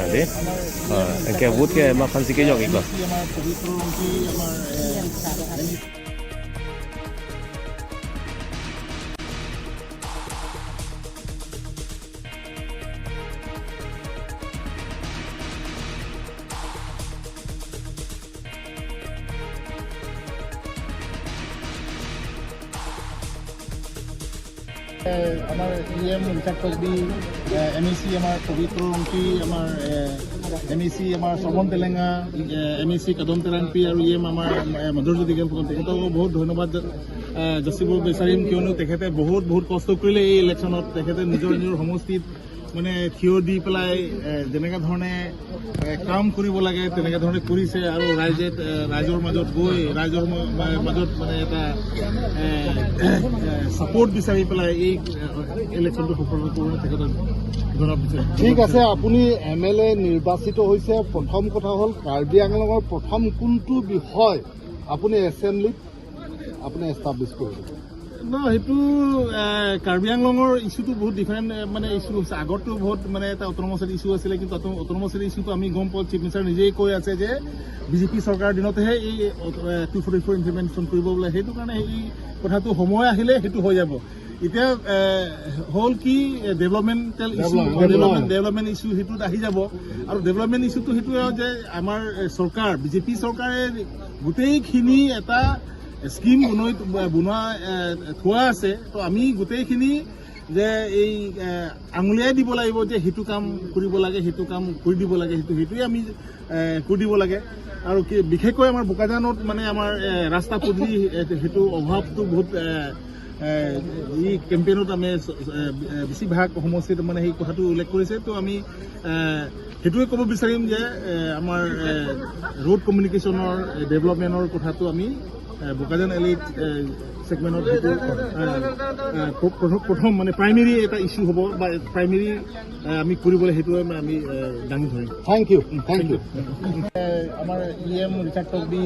আজি এনেকৈ বহুতকে আমাৰ ফান্সিকে যাওক কি কয়। আমাৰ পবিত্ৰ ৰংপী, আমাৰ আমাৰ E M Richard Tokbi, M E C আমাৰ পবিত্ৰ ৰংপী, আমাৰ এম ই চি আমাৰ Shravan Telenga, M E C Kadam Terangpi আৰু ই এম আমাৰ মাধুৰ্য দিগেল ফুকন, তেখেতকো বহুত ধন্যবাদ যাচিব বিচাৰিম, কিয়নো তেখেতে বহুত বহুত কষ্ট কৰিলে এই ইলেকশ্যনত। তেখেতে নিজৰ নিজৰ সমষ্টিত মানে থিয় দি পেলাই যেনেকুৱা ধৰণে কাম কৰিব লাগে তেনেকুৱা ধৰণে কৰিছে আৰু ৰাইজে ৰাইজৰ মাজত গৈ ৰাইজৰ মাজত মানে এটা ছাপৰ্ট বিচাৰি পেলাই এই ইলেকশ্যনটো সফল কৰিবলৈ তেখেতক জনাব বিচাৰিম। ঠিক আছে, আপুনি এম এল এ নিৰ্বাচিত হৈছে। প্ৰথম কথা হ'ল, কাৰ্বি আংলঙৰ প্ৰথম কোনটো বিষয় আপুনি এছেম্বলিত আপুনি এষ্টাব্লিছ কৰিব? ন, সেইটো কাৰ্বি আংলঙৰ ইছ্যুটো বহুত ডিফাৰেণ্ট মানে ইছ্যু হৈছে। আগততো বহুত মানে এটা অট'নমাছ ইছ্যু আছিলে, কিন্তু অট'নমাছ ইছ্যুটো আমি গম পাওঁ, চিফ মিনিষ্টাৰ নিজেই কৈ আছে যে বিজেপি চৰকাৰৰ দিনতহে এই 244 ইমপ্লিমেণ্টেশ্যন কৰিব বোলে। সেইটো কাৰণে এই কথাটো সময় আহিলে সেইটো হৈ যাব। এতিয়া হ'ল কি, developmental issue, development issue সেইটোত আহি যাব। আৰু ডেভেলপমেণ্ট ইছ্যুটো সেইটোৱে যে আমাৰ চৰকাৰ, বিজেপি চৰকাৰে গোটেইখিনি এটা স্কিম বনোৱা থোৱা আছে। তো আমি গোটেইখিনি যে এই আঙুলিয়াই দিব লাগিব যে সেইটো কাম কৰিব লাগে, সেইটো কাম কৰি দিব লাগে, সেইটোৱে আমি কৰি দিব লাগে। আৰু কি বিশেষকৈ আমাৰ বোকাজানত মানে আমাৰ ৰাস্তা পদূলি সেইটো অভাৱটো বহুত, এই কেম্পেইনত আমি বেছিভাগ সমষ্টিত মানে সেই কথাটো উল্লেখ কৰিছে। তো আমি সেইটোৱে ক'ব বিচাৰিম যে আমাৰ ৰোড কমিউনিকেশ্যনৰ ডেভেলপমেণ্টৰ কথাটো আমি বোকাজান এলিট ছেগমেণ্টত সেইটো প্ৰথম মানে প্ৰাইমেৰী এটা ইছ্যু হ'ব বা প্ৰাইমেৰী আমি কৰিবলৈ সেইটোৱে আমি দাঙি ধৰিম। Thank you, thank you. আমাৰ ই এম ৰিচাৰ্ড টকবি।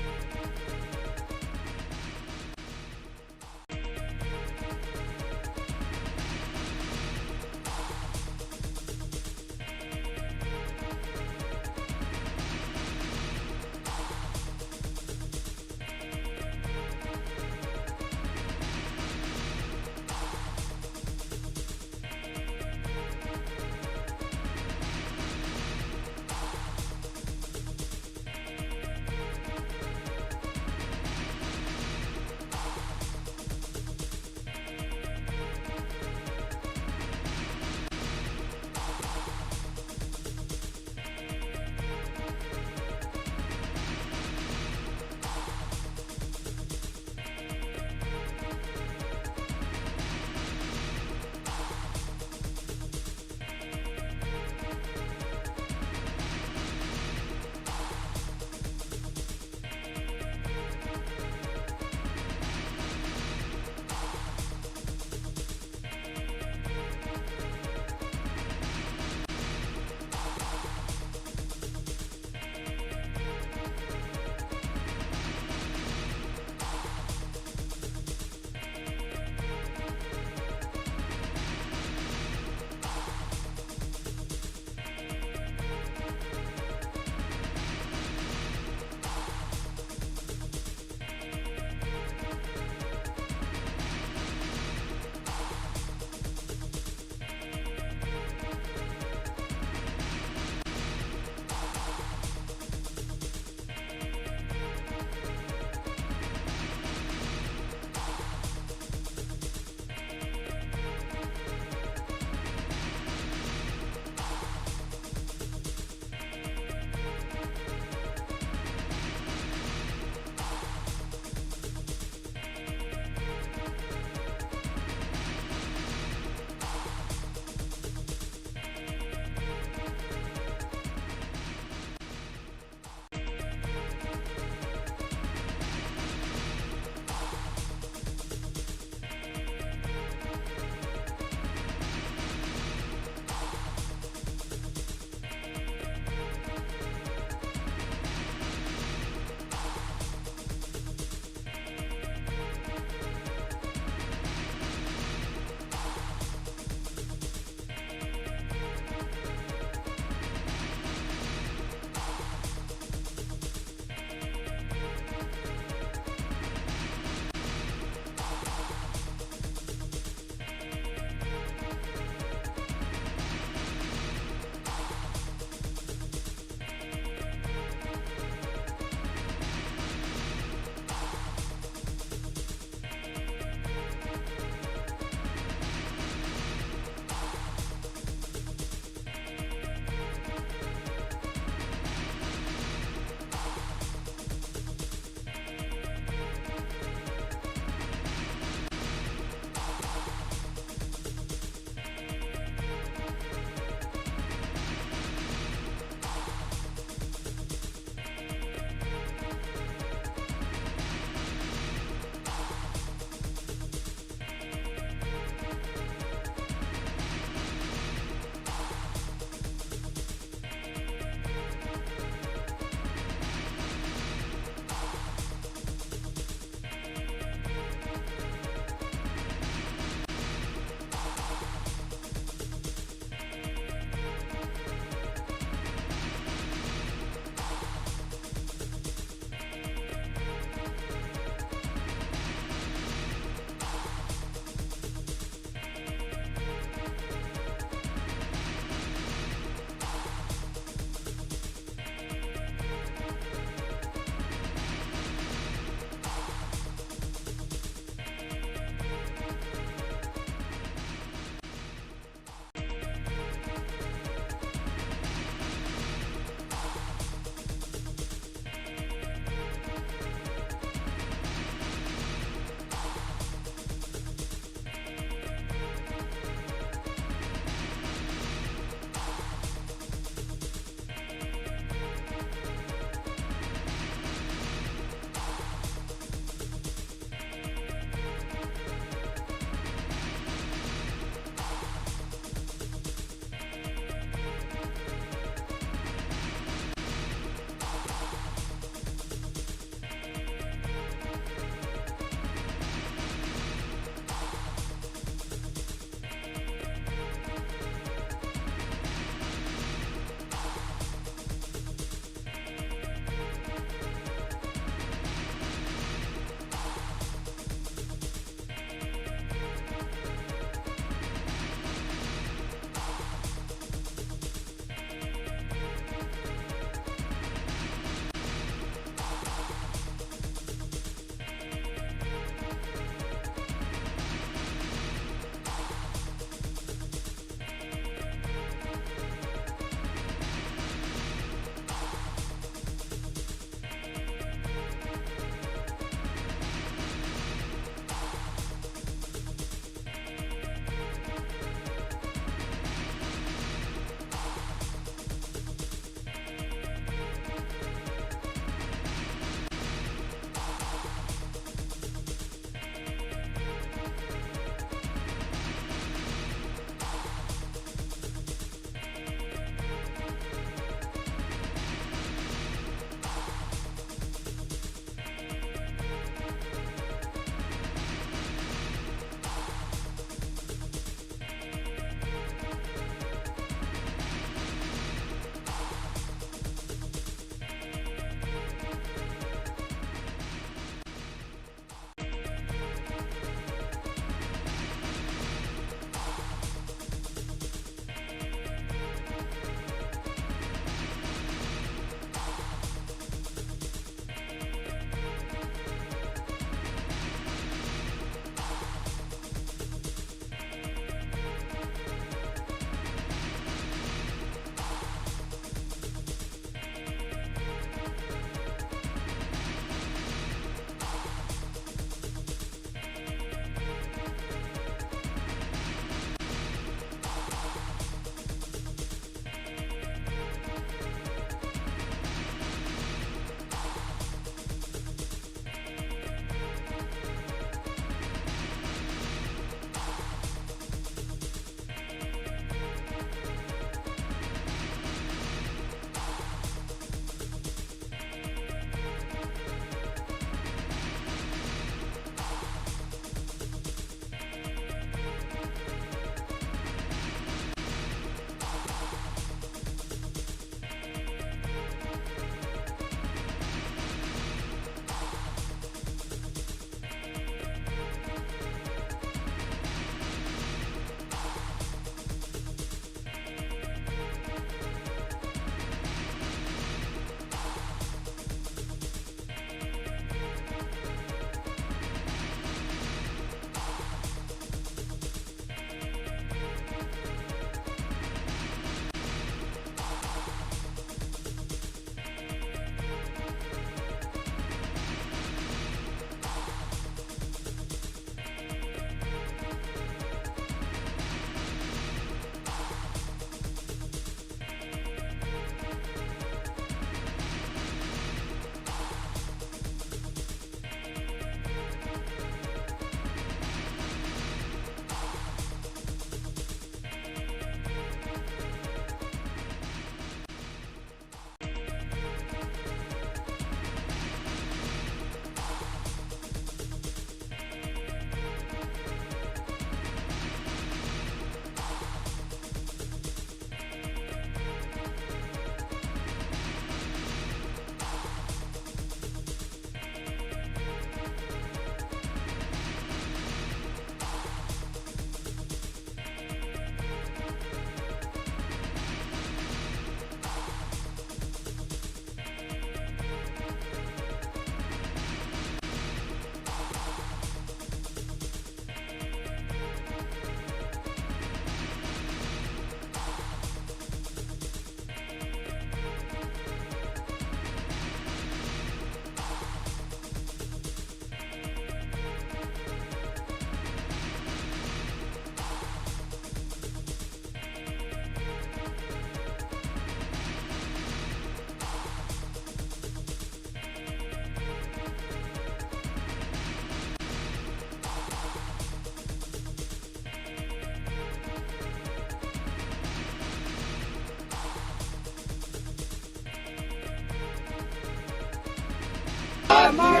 আমাৰ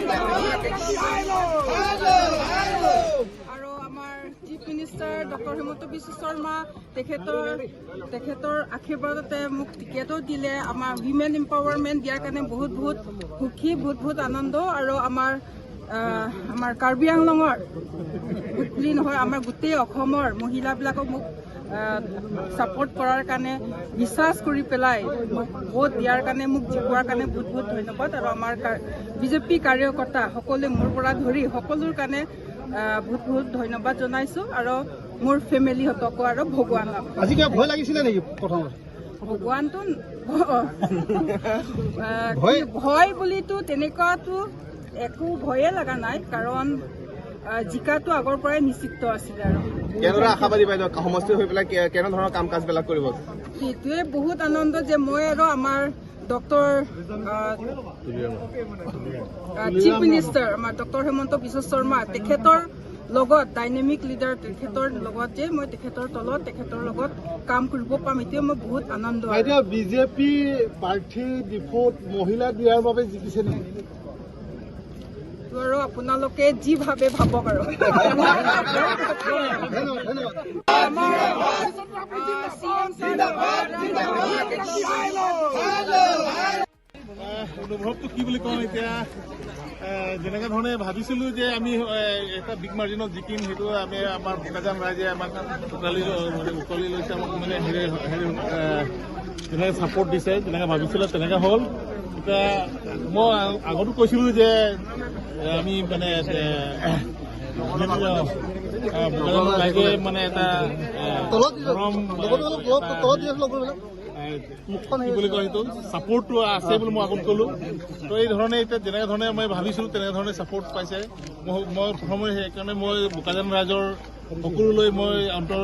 চিএম আৰু আমাৰ chief minister doctor Himanta Biswa Sharma, তেখেতৰ আশীৰ্বাদতে মোক টিকেটো দিলে। আমাৰ উইমেন এম্পাৱাৰমেণ্ট দিয়াৰ কাৰণে বহুত বহুত সুখী, বহুত বহুত আনন্দ। আৰু আমাৰ কাৰ্বি আংলঙৰ বুলি নহয়, আমাৰ গোটেই অসমৰ মহিলাবিলাকক মোক ছাপৰ্ট কৰাৰ কাৰণে, বিশ্বাস কৰি পেলাই মোক ভোট দিয়াৰ কাৰণে, মোক জিকোৱাৰ কাৰণে বহুত বহুত ধন্যবাদ। আৰু আমাৰ বিজেপি কাৰ্যকৰ্তা সকলোৱে, মোৰ পৰা ধৰি সকলোৰ কাৰণে বহুত বহুত ধন্যবাদ জনাইছোঁ আৰু মোৰ ফেমিলিহঁতকো আৰু ভগৱানক। আজি কিবা ভয় লাগিছিলে নেকি প্ৰথমতে? ভগৱানটো ভয়? ভয় বুলিতো তেনেকুৱাতো একো ভয়ে লগা নাই, কাৰণ জিকাটো আগৰ পৰাই নিশ্চিত আছিলে। আৰু কেনেদৰে আশাবাদী বাইদেউ, সমষ্টিৰ হৈ পেলাই কেনেধৰণৰ কাম কাজবিলাক কৰিব? সেইটোৱে বহুত আনন্দ যে মই আৰু আমাৰ ডক্টৰ চিফ মিনিষ্টাৰ আমাৰ ডক্টৰ হিমন্ত বিশ্ব শৰ্মা, তেখেতৰ লগত, ডাইনেমিক লিডাৰ, তেখেতৰ লগত যে মই তেখেতৰ তলত তেখেতৰ লগত কাম কৰিব পাম, এইটোৱে মই বহুত আনন্দ আৰু। বাইদেউ, বিজেপি প্ৰাৰ্থী ডিফুত মহিলা দিয়াৰ বাবে জিকিছে নেকি? তো আৰু আপোনালোকে যি ভাবে ভাবক আৰু। ধন্যবাদ, ধন্যবাদ। আমাৰ চিএম। অনুভৱটো কি বুলি কওঁ এতিয়া, যেনেকে ধৰণে ভাবিছিলো যে আমি এটা বিগ মাৰ্জিনত জিকিম, সেইটো আমি আমাৰ বোকাজান ৰাইজে আমাক মানে উকলি লৈছে, আমাক মানে হেৰি হেৰি যেনেকে ছাপৰ্ট দিছে, যেনেকে ভাবিছিলে তেনেকে হ'ল। এতিয়া মই আগতো কৈছিলো যে আমি মানে বোকাজান ৰাইজে মানে এটা মৰম, কি বুলি কয়, সেইটো ছাপৰ্টটো আছে বুলি মই আগত ক'লো। তো এই ধৰণে এতিয়া যেনেকে ধৰণে মই ভাবিছিলো, তেনেকে ধৰণে ছাপৰ্ট পাইছে। মই প্ৰথমে সেইকাৰণে মই বোকাজান ৰাইজৰ সকলোলৈ মই অন্তৰ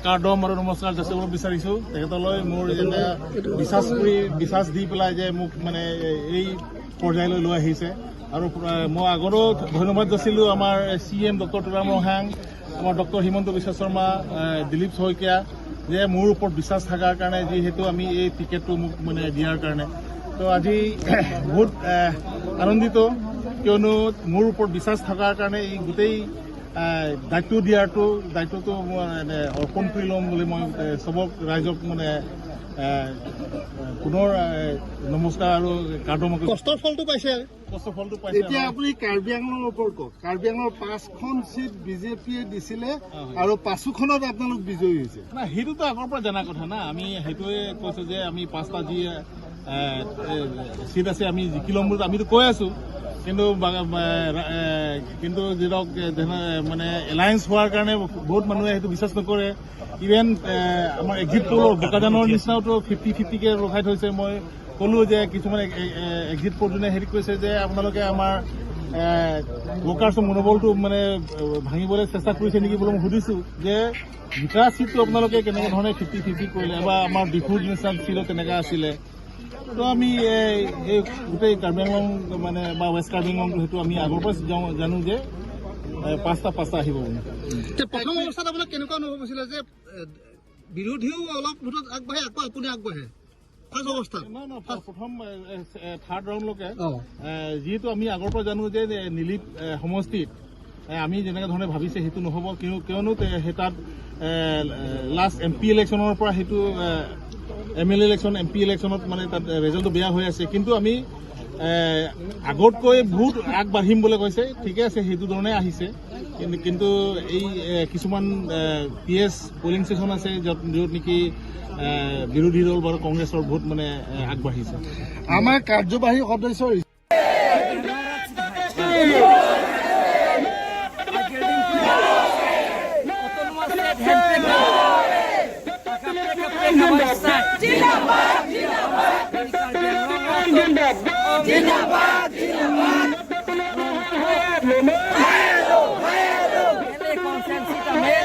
কাৰ্দম আৰু নমস্কাৰ যাচিব বিচাৰিছো। তেখেতলৈ মোৰ যেনে বিশ্বাস কৰি, বিশ্বাস দি পেলাই যে মোক মানে এই পৰ্যায়লৈ লৈ আহিছে। আৰু মই আগতো ধন্যবাদ যাচিলো আমাৰ C M doctor Tuliram Ronghang, আমাৰ ডক্টৰ হিমন্ত বিশ্ব শৰ্মা, দিলীপ শইকীয়া, যে মোৰ ওপৰত বিশ্বাস থকাৰ কাৰণে, যিহেতু আমি এই টিকেটটো মোক মানে দিয়াৰ কাৰণে। তো আজি বহুত আনন্দিত, কিয়নো মোৰ ওপৰত বিশ্বাস থকাৰ কাৰণে এই গোটেই দায়িত্ব দিয়াৰটো দায়িত্বটো মই মানে অৰ্পণ কৰি ল'ম বুলি মই চবক ৰাইজক মানে পুনৰ নমস্কাৰ আৰু কাৰ্দমকে। কষ্টৰ ফলটো পাইছে। কষ্টৰ ফলটো পাইছে। এতিয়া আপুনি কাৰ্বি আংলঙৰ ওপৰত কওক। কাৰ্বি আংলঙৰ পাঁচখন চিট বিজেপিয়ে দিছিলে আৰু পাঁচোখনত আপোনালোক বিজয়ী হৈছে। না, সেইটোতো আগৰ পৰা জনা কথা না। আমি সেইটোৱে কৈছো যে আমি পাঁচটা যি চিট আছে আমি জিকি ল'ম বুলি আমিতো কৈ আছো। কিন্তু যিধৰক মানে এলায়েন্স হোৱাৰ কাৰণে বহুত মানুহে সেইটো বিশ্বাস নকৰে। ইভেন আমাৰ এক্সিট পলৰ বোকাজানৰ নিচিনাওতো 50-50কে ৰখাই থৈছে। মই ক'লো যে কিছুমান এক্সিট পল যোনে হেৰি কৈছে যে আপোনালোকে আমাৰ ৱৰ্কাৰ্ছৰ মনোবলটো মানে ভাঙিবলৈ চেষ্টা কৰিছে নেকি বুলি মই সুধিছো যে জিকা চিটটো আপোনালোকে কেনেকে ধৰণে 50-50 কৰিলে, বা আমাৰ ডিফুৰ নিচিনা চিটো তেনেকা আছিলে। তো আমি এই গোটেই কাৰ্বি আংলং মানে বা ৱেষ্ট কাৰ্বি আংলংটো সেইটো আমি আগৰ পৰা জানো যে পাঁচটা পাঁচটা আহিব বুলি। প্ৰথম অৱস্থাত আপোনাক কেনেকুৱা অনুভৱ হৈছিলে যে বিৰোধীও অলপ ভোটত আগবাঢ়ে, আকৌ আপুনি আগবাঢ়ে ফাৰ্ষ্ট অৱস্থাত? নহয় নহয়, প্ৰথম থাৰ্ড ৰাউণ্ডলৈকে যিহেতু আমি আগৰ পৰা জানো যে নিলিপ সমষ্টিত আমি যেনেকে ধৰণে ভাবিছে সেইটো নহ'ব। কিয়নো সেই তাত লাষ্ট এম পি ইলেকশ্যনৰ পৰা সেইটো M L A election, M P ইলেকশ্যনত মানে তাত ৰেজাল্টটো বেয়া হৈ আছে। কিন্তু আমি আগতকৈ বহুত আগবাঢ়িম বুলি কৈছে, ঠিকে আছে, সেইটো ধৰণে আহিছে। কিন্তু এই কিছুমান পি এছ পলিং ষ্টেচন আছে য'ত নেকি বিৰোধী দল বাৰু কংগ্ৰেছৰ ভোট মানে আগবাঢ়িছে। আমাৰ কাৰ্যবাহী সদস্য Autonomous state handshake. জিন্দাবাদ জিন্দাবাদ জিন্দাবাদ। MLA consent seat ame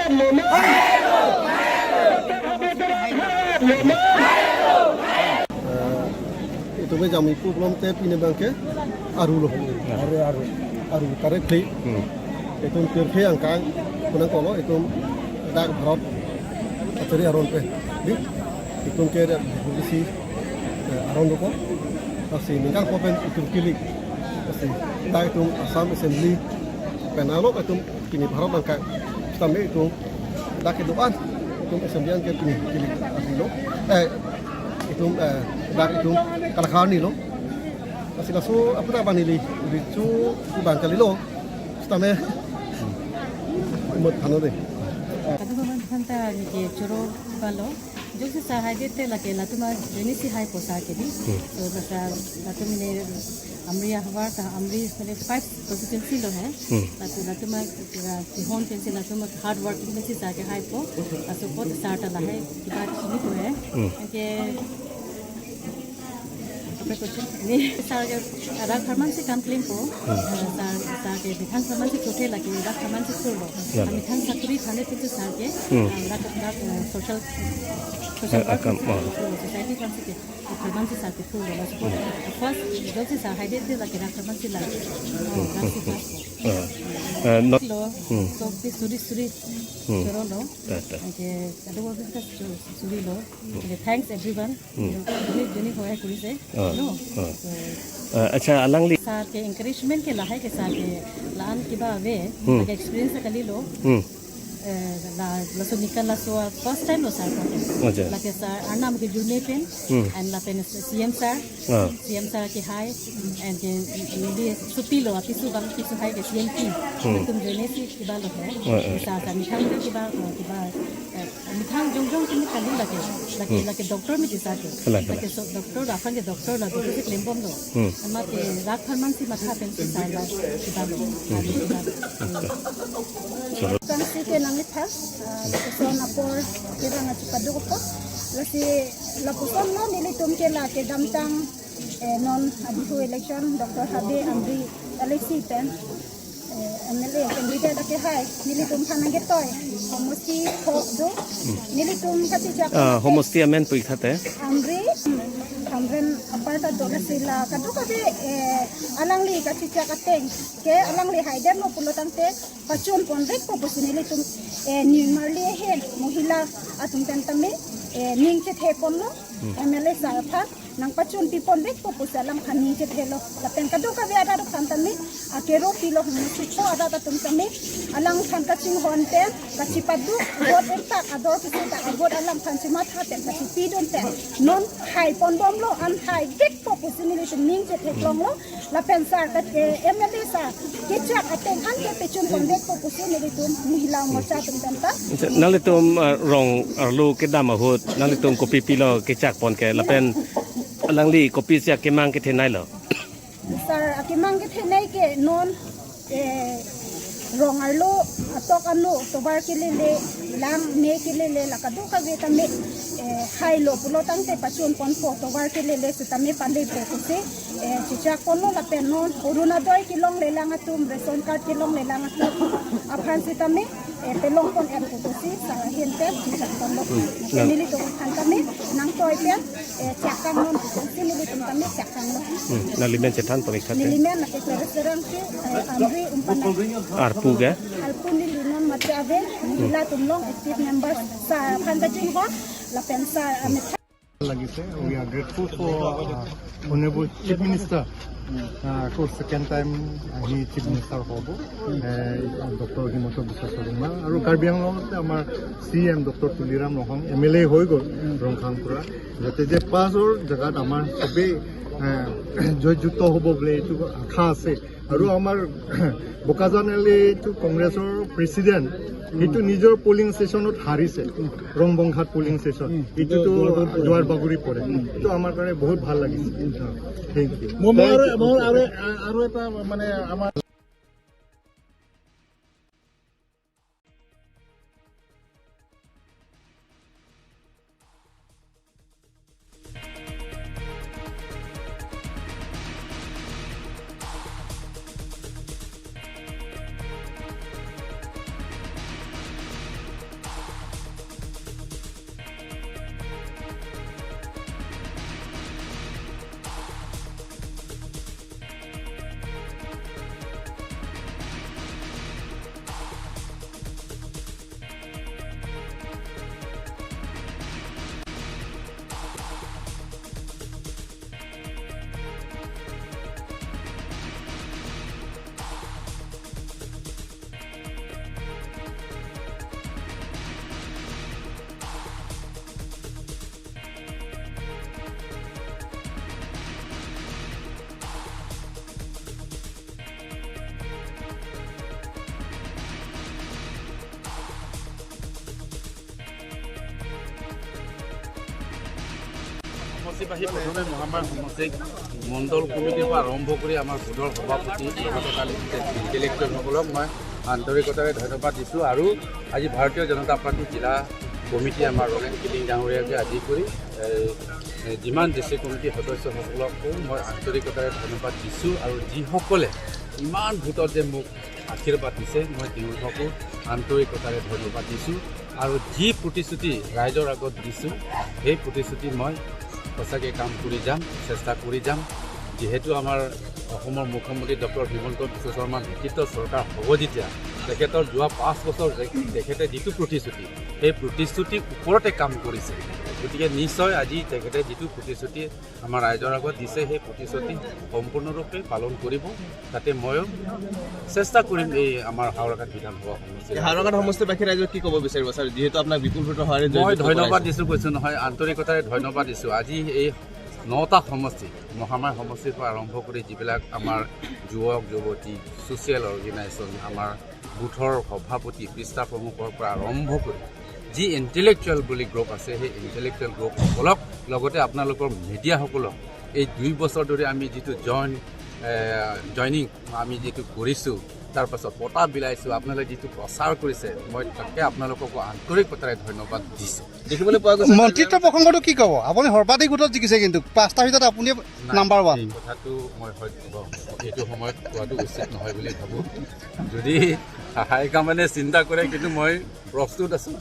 itu be jami problem te pine bangke aru lo aru aru aru tare khlei itu pirphe angka kunang kolo itu dak bharat achari aron pe di itu ke bisi aron doko. Asi ningkang popen itum kilik asi ta itum Assam Assembly penalo itum kini Bharat angka stame itum dak doan itum assembly angke kini kilik asi lo itum dak itum kalakani lo asi laso apa banili richu bangkali lo stame mot thano de khanta nike choro balo jokse sahai te lake latuma jenisi hai posa ke di to basa latumine amri ahwar ta amri mane 5 constituency lo hai latu latuma hon pensi latuma hard working में से जाके high po aso pot sarta la hai kiba chini ko hai ke अपने question ने sir के राग फरमान से complain को sir sir के बिथां फरमान से छोटे लगे राग फरमान से छोड़ो मिथां सकरी थाने पे सर के राग राग सोशल सोशल सोसाइटी फरमान से फरमान से सर के छोड़ो फर्स्ट जो से सर हाइडे से लगे राग फरमान से लगे राग से फर्स्ट लो तो फिर सुरी सुरी छोड़ो लो के अदो का सुरी लो thanks everyone जुनी होया कुरी से नो अच्छा अलंगली सर के एंकरेजमेंट के लाहे के सर के लान किबा वे के एक्सपीरियंस कली लो ला लसो निकल लसो फर्स्ट टाइम लो सर को लके सर अन्ना के जुने पेन एंड ला पेन सीएम सर के हाय एंड के निली सुपी लो पिसु बम पिसु हाय के सीएम की तुम जुने सी किबा लो है सर सर मिठांग के किबा किबा मिठांग जोंग जोंग के कली लके लके लके डॉक्टर में दिसा के लके डॉक्टर राफन के डॉक्टर लगे के क्लेम बम लो मते राग फरमान सी मथा pen sir La किबा low Kasi ke nang itha lapuson apor kira nga chupaduk po lasi lapuson no nilitum ke la ke damtang non adihu election Dr. Habe Amri Alexi pen MLA candidate ke hai nilitum thanange toy homosti thok do nilitum kati chak homosti amen puikhate Amri amren aparta do lasi la kadu kabe alangli kati chak ateng ke alangli haidem no pulotang te pachon ponrek po pusinili tum nimarli he mohila atum tantame ning che the ponno MLA sarpha nang pachon pi ponrek po pusalam khaning che thelo lapen kadu kabe ada ro khantame akero pilo hmu ada ta tum tame alang khan ka ching hon te kachi padu bot ekta ador kisu ta abot alang khan chima tha te kachi pi don te non hai pon bom lo an hai big po pusinili tum ning che theklong lo lapen sar ka MLA sa ke chak ateng an ke pechon ponrek po pusinili tum mohila morcha tum tanta nang tum rong arlu ke dam ahut nang tum kopi pilo ke chak pon ke lapen alangli kopi sia ke mang ke thenai lo sar akimang ke thenai ke non rong arlo atok anu tobar ke lele lang me ke lele lakadu ka ve tame hai lo pulotang te pachon pon po tobar ke lele sutame pale po se chichak kono lapen non orunadoi ki long le lang atum ration card ki long le lang atum aphan se tame pelong pon er ko si sa hente chichak kono nili to khan tame nang toy pe chakang non si nili tum tame chakang no nalimen chethan parikha te nilimen na ke serang ke amri umpana arpu ga arpu nili non matave la tum long active members sa phan ta ching ho la pensa লাগিছে. We are grateful for Honorable Chief Minister. For second time he Chief Minister hobo Dr. Himanta Biswa Sarma আৰু কাৰ্বি আংলঙত আমাৰ CM Dr. Tuliram Ronghang MLA হৈ গ'ল ৰংখাংপুৰা যাতে যে পাঁচৰ জেগাত আমাৰ চবেই জয়যুক্ত হ'ব বুলি এইটো আশা আছে. আৰু আমাৰ বোকাজান এল এটো কংগ্ৰেছৰ প্ৰেচিডেণ্ট সেইটো নিজৰ পলিং ষ্টেচনত হাৰিছে ৰংবংঘাট পলিং ষ্টেচন এইটোতো দুৱাৰ বাগৰি পৰে এইটো আমাৰ কাৰণে বহুত ভাল লাগিছে. Thank you. আৰু এটা মানে আমাৰ সমষ্টিবাসী প্ৰথমে মহামায়া সমষ্টিক মণ্ডল কমিটিৰ পৰা আৰম্ভ কৰি আমাৰ গোটৰ সভাপতি লগতে তাৰ ইণ্টেলেকচুৱেলসকলক মই আন্তৰিকতাৰে ধন্যবাদ দিছোঁ। আৰু আজি ভাৰতীয় জনতা পাৰ্টী জিলা কমিটি আমাৰ ৰমেন কিলিং ডাঙৰীয়াকে আদি কৰি যিমান ডিষ্ট্ৰিক্ট কমিটিৰ সদস্যসকলকো মই আন্তৰিকতাৰে ধন্যবাদ দিছোঁ। আৰু যিসকলে ইমান ভোটত যে মোক আশীৰ্বাদ দিছে মই তেওঁলোককো আন্তৰিকতাৰে ধন্যবাদ দিছোঁ। আৰু যি প্ৰতিশ্ৰুতি ৰাইজৰ আগত দিছোঁ সেই প্ৰতিশ্ৰুতি মই সঁচাকৈ কাম কৰি যাম, চেষ্টা কৰি যাম। যিহেতু আমাৰ অসমৰ মুখ্যমন্ত্ৰী ডক্টৰ হিমন্ত বিশ্ব শৰ্মাৰ নেতৃত্বত চৰকাৰ হ'ব, যেতিয়া তেখেতৰ যোৱা 5 বছৰ তেখেতে যিটো প্ৰতিশ্ৰুতি সেই প্ৰতিশ্ৰুতিৰ ওপৰতে কাম কৰিছে। গতিকে নিশ্চয় আজি তেখেতে যিটো প্ৰতিশ্ৰুতি আমাৰ ৰাইজৰ আগত দিছে সেই প্ৰতিশ্ৰুতি সম্পূৰ্ণৰূপে পালন কৰিব। তাতে ময়ো চেষ্টা কৰিম এই আমাৰ হাওৰাঘাট বিধানসভা সমষ্টি। হাওৰাঘাট সমষ্টিবাসী ৰাইজক কি ক'ব বিচাৰিব ছাৰ, যিহেতু আপোনাক বিপুল ভোটৰ সহায়ত মই ধন্যবাদ দিছোঁ, কৈছোঁ নহয়, আন্তৰিকতাৰে ধন্যবাদ দিছোঁ। আজি এই 9টা সমষ্টি মহামায়া সমষ্টিৰ পৰা আৰম্ভ কৰি যিবিলাক আমাৰ যুৱক যুৱতী, ছ'চিয়েল অৰ্গেনাইজেশ্যন, আমাৰ বুথৰ সভাপতি, পৃষ্ঠা প্ৰমুখৰ পৰা আৰম্ভ কৰি যি ইণ্টেলেকচুৱেল বুলি গ্ৰুপ আছে সেই ইণ্টেলেকচুৱেল গ্ৰুপসকলক লগতে আপোনালোকৰ মিডিয়াসকলক এই 2 বছৰ ধৰি আমি যিটো জইনিং আমি যিটো কৰিছোঁ, তাৰপাছত বঁটা বিলাইছোঁ, আপোনালোকে যিটো প্ৰচাৰ কৰিছে মই তাকে আপোনালোককো আন্তৰিকতাৰে ধন্যবাদ দিছোঁ। দেখিবলৈ পোৱা গৈছে মন্ত্ৰিত্ব প্ৰসংগটো কি ক'ব আপুনি? সৰ্বাধিক ভোটত জিকিছে কিন্তু 5টাৰ ভিতৰত আপুনি নাম্বাৰ 1। কথাটো মই হয়তো এইটো সময়ত কোৱাটো উচিত নহয় বুলি ভাবোঁ। যদি হাইকমানে চিন্তা কৰে কিন্তু মই প্ৰস্তুত আছোঁ।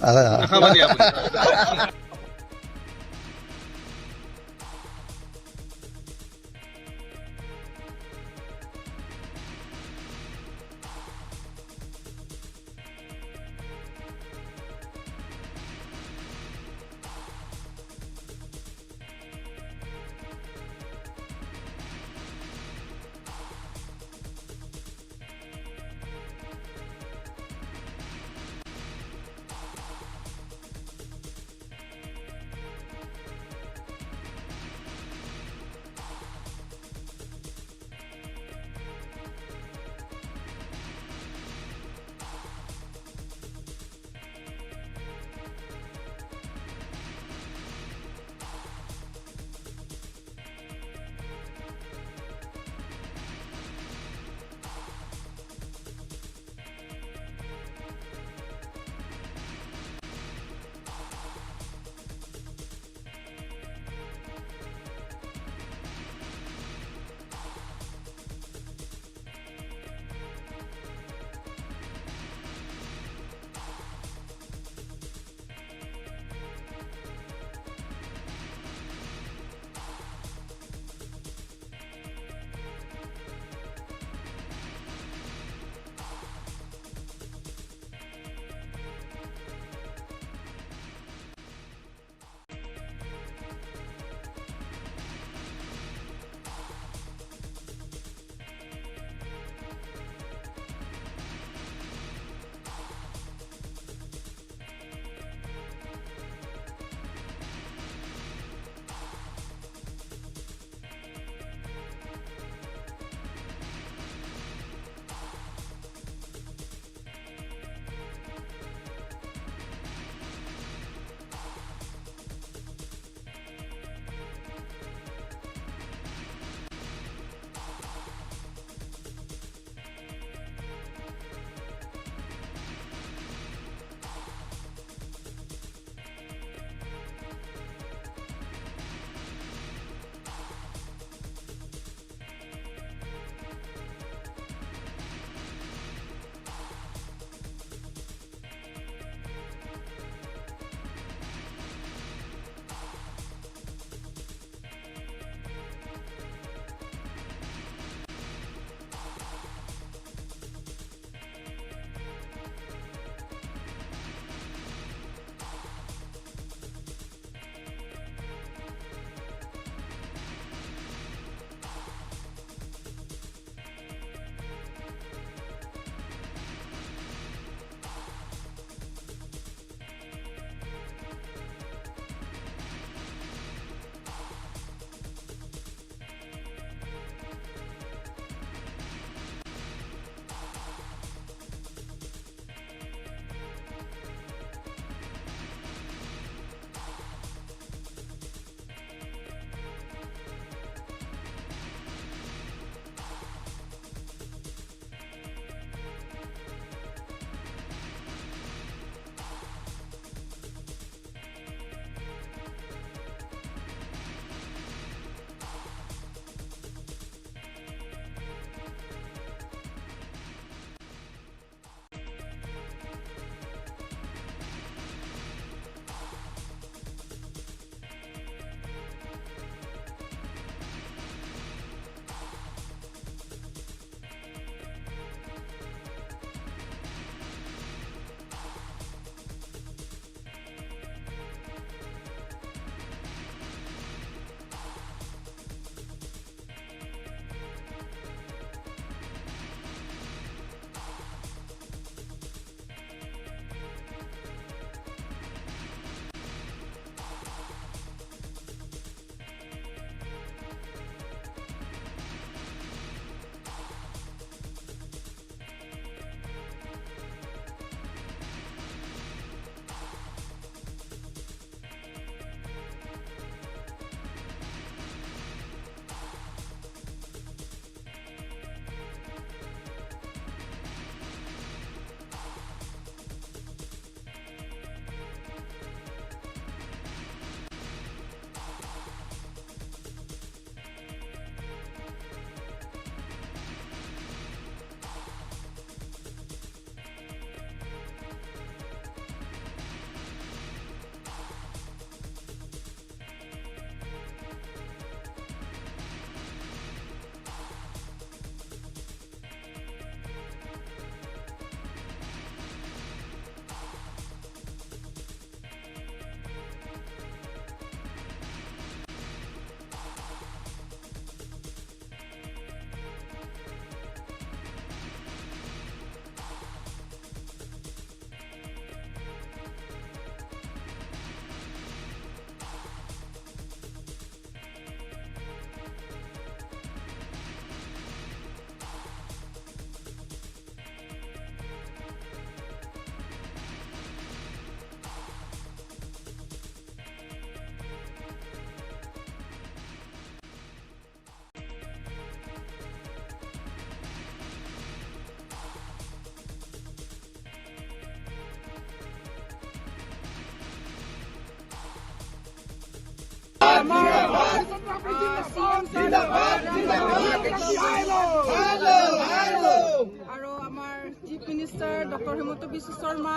মিনিষ্টাৰ ডক্টৰ হিমন্ত বিশ্ব শৰ্মা,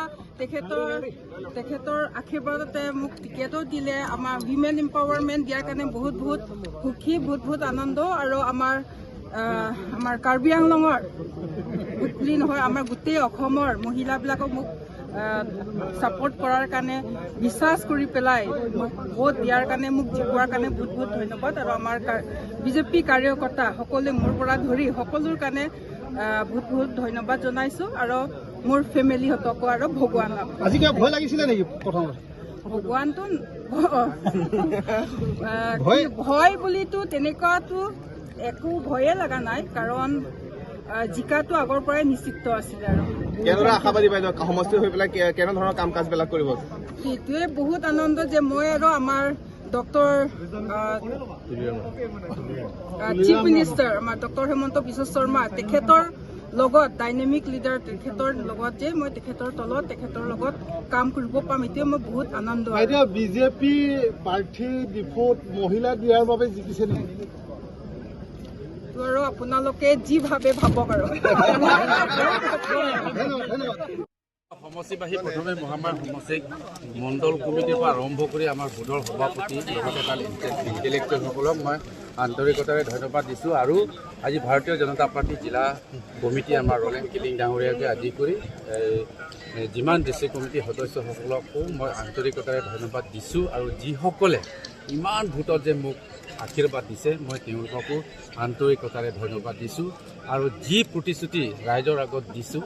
তেখেতৰ আশীৰ্বাদতে মোক টিকেটো দিলে। আমাৰ উইমেন এম্পাৱাৰমেণ্ট দিয়াৰ কাৰণে বহুত বহুত সুখী, বহুত বহুত আনন্দ। আৰু আমাৰ কাৰ্বি আংলঙৰ বুলি নহয়, আমাৰ গোটেই অসমৰ মহিলাবিলাকক মোক ছাপৰ্ট কৰাৰ কাৰণে, বিশ্বাস কৰি পেলাই মোক ভোট দিয়াৰ কাৰণে, মোক জিকোৱাৰ কাৰণে বহুত বহুত ধন্যবাদ। আৰু আমাৰ বিজেপি কাৰ্যকৰ্তা সকলোৱে মোৰ পৰা ধৰি সকলোৰ কাৰণে বহুত বহুত ধন্যবাদ জনাইছোঁ, আৰু মোৰ ফেমিলিহঁতকো আৰু ভগৱানক। আজি কিবা ভয় লাগিছিলে নেকি প্ৰথমতে? ভগৱানটো ভয় বুলিতো তেনেকুৱাতো একো ভয়ে লগা নাই, কাৰণ জিকাটো আগৰ পৰাই নিশ্চিত আছিলে। আৰু কেনেদৰে আশাবাদী বাইদেউ সমষ্টি হৈ পেলাই কেনেধৰণৰ কাম কাজবিলাক কৰিব? সেইটোৱে বহুত আনন্দ যে মই আৰু আমাৰ ডক্টৰ চিফ মিনিষ্টাৰ আমাৰ ডক্টৰ হিমন্ত বিশ্ব শৰ্মা, তেখেতৰ লগত ডাইনামিক লিডাৰ, তেখেতৰ লগত যে মই তেখেতৰ তলত তেখেতৰ লগত কাম কৰিব পাম, এইটোৱে মই বহুত আনন্দ। বাইদেউ, বিজেপি প্ৰাৰ্থী ডিফুত মহিলা দিয়াৰ বাবে জিকিছে নেকি? আৰু আপোনালোকে যি ভাবে ভাবক। আৰু সমষ্টিবাসী প্ৰথমে মহামায়া সমষ্টিক মণ্ডল কমিটিৰ পৰা আৰম্ভ কৰি আমাৰ বুথৰ সভাপতি, লগতে তাৰ ইণ্টেলেকচুৱেলসকলক মই আন্তৰিকতাৰে ধন্যবাদ দিছোঁ। আৰু আজি ভাৰতীয় জনতা পাৰ্টী জিলা কমিটি আমাৰ ৰলেন কিলিং ডাঙৰীয়াকে আদি কৰি যিমান ডিষ্ট্ৰিক্ট কমিটিৰ সদস্যসকলকো মই আন্তৰিকতাৰে ধন্যবাদ দিছোঁ। আৰু যিসকলে ইমান ভোটত যে মোক আশীৰ্বাদ দিছে, মই তেওঁলোককো আন্তৰিকতাৰে ধন্যবাদ দিছোঁ। আৰু যি প্ৰতিশ্ৰুতি ৰাইজৰ আগত দিছোঁ,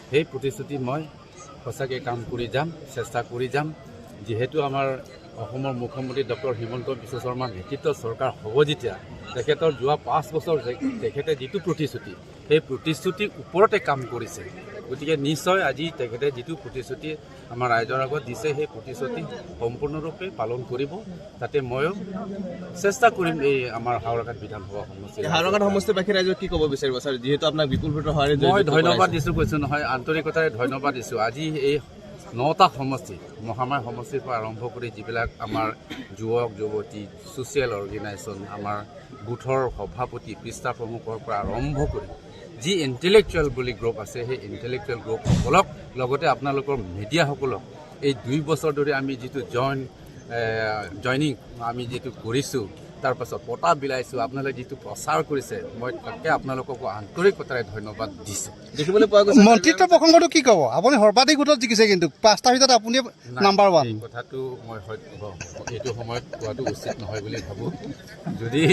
সেই প্ৰতিশ্ৰুতি মই সঁচাকৈ কাম কৰি যাম, চেষ্টা কৰি যাম। যিহেতু আমাৰ অসমৰ মুখ্যমন্ত্ৰী ডক্টৰ হিমন্ত বিশ্ব শৰ্মাৰ নেতৃত্বত চৰকাৰ হ'ব, যেতিয়া তেখেতৰ যোৱা 5 বছৰ তেখেতে যিটো প্ৰতিশ্ৰুতি, সেই প্ৰতিশ্ৰুতিৰ ওপৰতে কাম কৰিছে। গতিকে নিশ্চয় আজি তেখেতে যিটো প্ৰতিশ্ৰুতি আমাৰ ৰাইজৰ আগত দিছে, সেই প্ৰতিশ্ৰুতি সম্পূৰ্ণৰূপে পালন কৰিব। তাতে ময়ো চেষ্টা কৰিম এই আমাৰ হাওৰাঘাট বিধানসভা সমষ্টি। হাওৰাঘাট সমষ্টিবাসী ৰাইজক কি ক'ব বিচাৰিব ছাৰ, যিহেতু আপোনাক বিপুল ভোটৰ সহায়েৰে মই ধন্যবাদ দিছোঁ, কৈছোঁ নহয়, আন্তৰিকতাৰে ধন্যবাদ দিছোঁ। আজি এই 9টা সমষ্টি, মহামায়া সমষ্টিৰ পৰা আৰম্ভ কৰি যিবিলাক আমাৰ যুৱক যুৱতী, ছ'চিয়েল অৰ্গেনাইজেশ্যন, আমাৰ বুথৰ সভাপতি, পৃষ্ঠা প্ৰমুখৰ পৰা আৰম্ভ কৰি যি ইণ্টেলেকচুৱেল বুলি গ্ৰুপ আছে, সেই ইণ্টেলেকচুৱেল গ্ৰুপসকলক, লগতে আপোনালোকৰ মিডিয়াসকলক এই 2 বছৰ ধৰি আমি যিটো জইনিং আমি যিটো কৰিছোঁ, তাৰপাছত বঁটা বিলাইছোঁ, আপোনালোকে যিটো প্ৰচাৰ কৰিছে, মই তাকে আপোনালোককো আন্তৰিকতাৰে ধন্যবাদ দিছোঁ। দেখিবলৈ পোৱা গৈছে মন্ত্ৰিত্ব প্ৰসংগটো কি ক'ব? আপুনি সৰ্বাধিক ভোটত জিকিছে, কিন্তু 5টাৰ ভিতৰত আপুনি নাম্বাৰ 1। এই কথাটো মই এইটো সময়ত কোৱাটো উচিত নহয় বুলি ভাবোঁ। যদি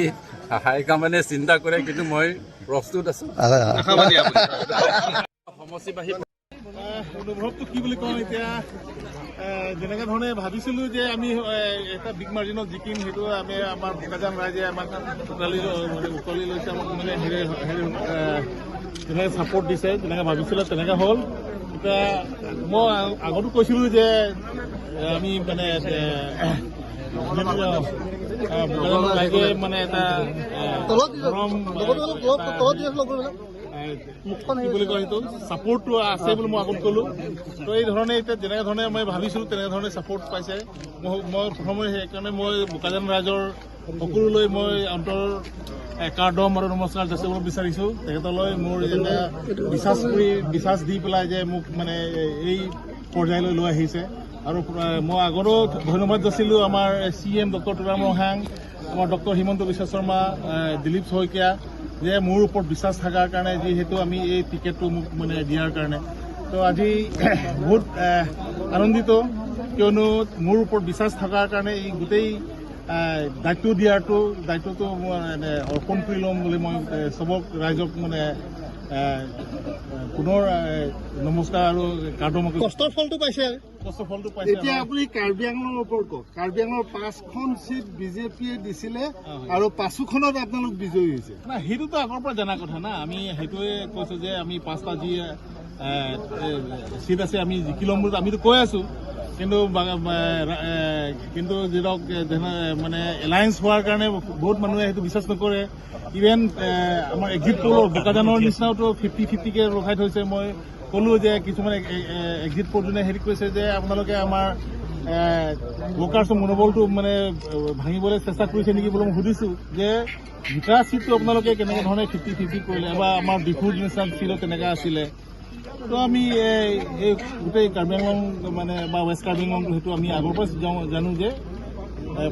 হাইকমাণ্ডে চিন্তা কৰে, কিন্তু মই প্ৰস্তুত আছোঁ। সমষ্টিবাসী অনুভৱটো কি বুলি কওঁ এতিয়া, যেনেকৈ ধৰণে ভাবিছিলোঁ যে আমি এটা বিগ মাৰ্জিনত জিকিম, সেইটো আমি আমাৰ বোকাজান ৰাইজে আমাক উকলি লৈছে, আমাক মানে হেৰি হেৰি যেনেকৈ ছাপৰ্ট দিছে, যেনেকৈ ভাবিছিলে তেনেকৈ হ'ল। এতিয়া মই আগতো কৈছিলোঁ যে আমি মানে বোকাজান ৰাইজে মানে এটা মৰম কি বুলি কয়, সেইটো ছাপৰ্টটো আছে বুলি মই আগত ক'লোঁ। তো এই ধৰণে এতিয়া যেনেকৈ ধৰণে মই ভাবিছিলোঁ তেনেধৰণে ছাপৰ্ট পাইছে। মই প্ৰথমে সেইকাৰণে মই বোকাজান ৰাইজৰ সকলোলৈ মই অন্তৰ কাৰ্ডম আৰু নমস্কাৰ যাচিব বিচাৰিছোঁ। তেখেতলৈ মোৰ যেনে বিশ্বাস কৰি বিশ্বাস দি পেলাই যে মোক মানে এই পৰ্যায়লৈ লৈ আহিছে। আৰু মই আগতো ধন্যবাদ যাচিলোঁ আমাৰ CM doctor Tuliram Ronghang, আমাৰ ডক্টৰ হিমন্ত বিশ্ব শৰ্মা, দিলীপ শইকীয়া, যে মোৰ ওপৰত বিশ্বাস থকাৰ কাৰণে যিহেতু আমি এই টিকেটটো মোক মানে দিয়াৰ কাৰণে। তো আজি বহুত আনন্দিত, কিয়নো মোৰ ওপৰত বিশ্বাস থকাৰ কাৰণে এই গোটেই দায়িত্ব দিয়াৰটো দায়িত্বটো মানে অৰ্পণ কৰি ল'ম বুলি মই চবক ৰাইজক মানে পুনৰ নমস্কাৰ আৰু কাৰ্ডমকে। কষ্টৰ ফলটো পাইছে, কষ্টৰ ফলটো পাইছে। এতিয়া আপুনি কাৰ্বি আংলঙৰ ওপৰত কওক। কাৰ্বি আংলঙৰ 5খন চিট বিজেপিয়ে দিছিলে আৰু 5খনত আপোনালোক বিজয়ী হৈছে। না, সেইটোতো আগৰ পৰা জনা কথা না। আমি সেইটোৱে কৈছোঁ যে আমি 5টা যি চিট আছে আমি জিকি ল'ম বুলি আমিতো কৈ আছোঁ। কিন্তু কিন্তু যিধৰক মানে এলায়েন্স হোৱাৰ কাৰণে বহুত মানুহে সেইটো বিশ্বাস নকৰে। ইভেন আমাৰ এক্সিট পলৰ বোকাজানৰ নিচিনাওতো 50-50কে ৰখাই থৈছে। মই ক'লোঁ যে কিছুমান এক্সিট পল যোনে হেৰি কৈছে যে আপোনালোকে আমাৰ ৱৰ্কাৰ্ছৰ মনোবলটো মানে ভাঙিবলৈ চেষ্টা কৰিছে নেকি বুলি মই সুধিছোঁ যে জিকা চিটটো আপোনালোকে কেনেকৈ ধৰণে 50-50 কৰিলে, বা আমাৰ ডিফুৰ নিচিনা চিটো তেনেকুৱা আছিলে। তো আমি এই গোটেই কাৰ্বি আংলং মানে বা ৱেষ্ট কাৰ্বি আংলংটো সেইটো আমি আগৰ পৰা জানো যে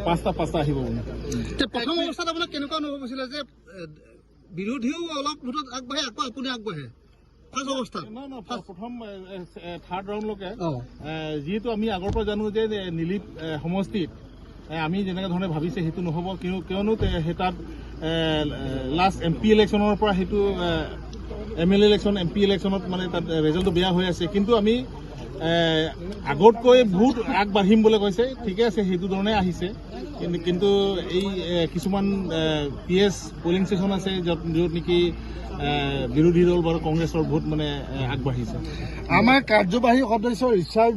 পাঁচটা পাঁচটা আহিব বুলি। প্ৰথম অৱস্থাত আপোনাক কেনেকুৱা অনুভৱ হৈছিলে যে বিৰোধীও অলপ ভোটত আগবাঢ়ে, আকৌ আপুনি আগবাঢ়ে ফাৰ্ষ্ট অৱস্থাত? নহয় নহয়, প্ৰথম থাৰ্ড ৰাউণ্ডলৈকে যিহেতু আমি আগৰ পৰা জানো যে নিলিপ সমষ্টিত আমি যেনেকৈ ধৰণে ভাবিছে সেইটো নহ'ব। কিয়নো সেই তাত লাষ্ট এমপি ইলেকশ্যনৰ পৰা সেইটো এমএলএ ইলেকশ্যন, এমপি ইলেকশ্যনত মানে তাত ৰেজাল্টটো বেয়া হৈ আছে। কিন্তু আমি আগতকৈ বহুত আগবাঢ়িম বুলি কৈছে, ঠিকে আছে, সেইটো ধৰণে আহিছে। কিন্তু এই কিছুমান পিএছ পলিং ষ্টেচন আছে য'ত নেকি বিৰোধী দল বাৰু কংগ্ৰেছৰ ভোট মানে আগবাঢ়িছে। আমাৰ কাৰ্যবাহী সদস্য ৰিচাৰ্ড